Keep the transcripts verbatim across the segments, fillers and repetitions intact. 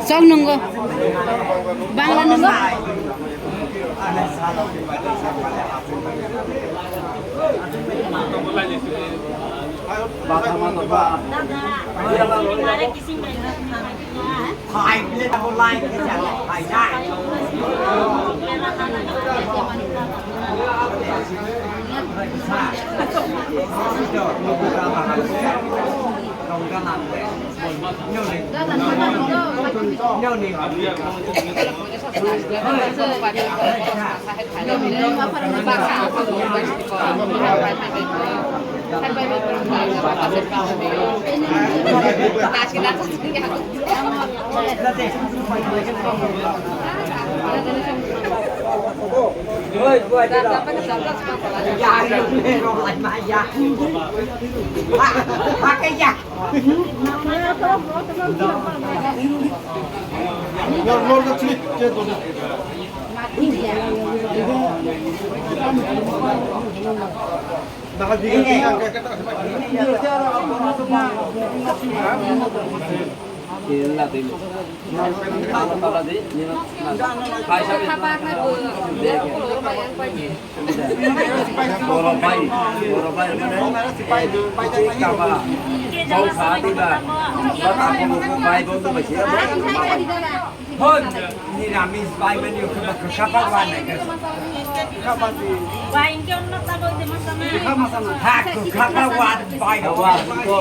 Chok nungo. Bangla nungo. Borok bai, borok bai mane, kaba, bau sa diba, bata bai bo bai se. Hon, niramis bai mani khaba khaba wan. Bai, hingke onno tabo ide masana. Ha, khaba wan bai. Wan to.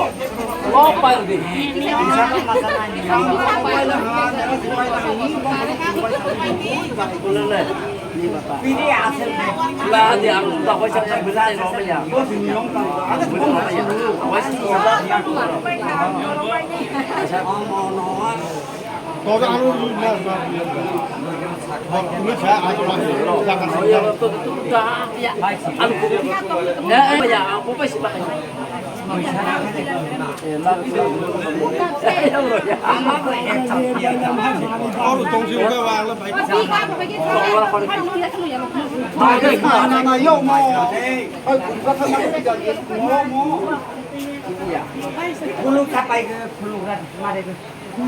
Lo pai de. Isa masana ni. Pini asal. La de ang ta hoy sa sa bila ro ya. Khuluk sapai ke khuluk rat mare ke. Ha?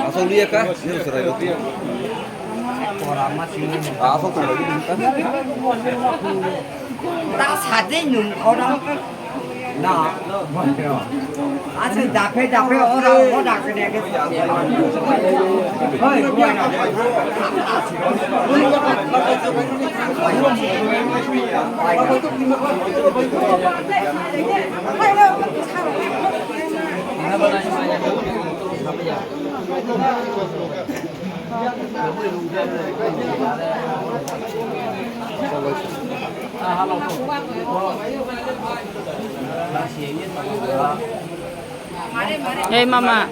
Asal dia kah? Ini serai itu. Asal tuh lagi bukan. Tak sadar nung orang. Na. Asal dape dape orang orang kena ke. Hei, bukan. Hey, mama.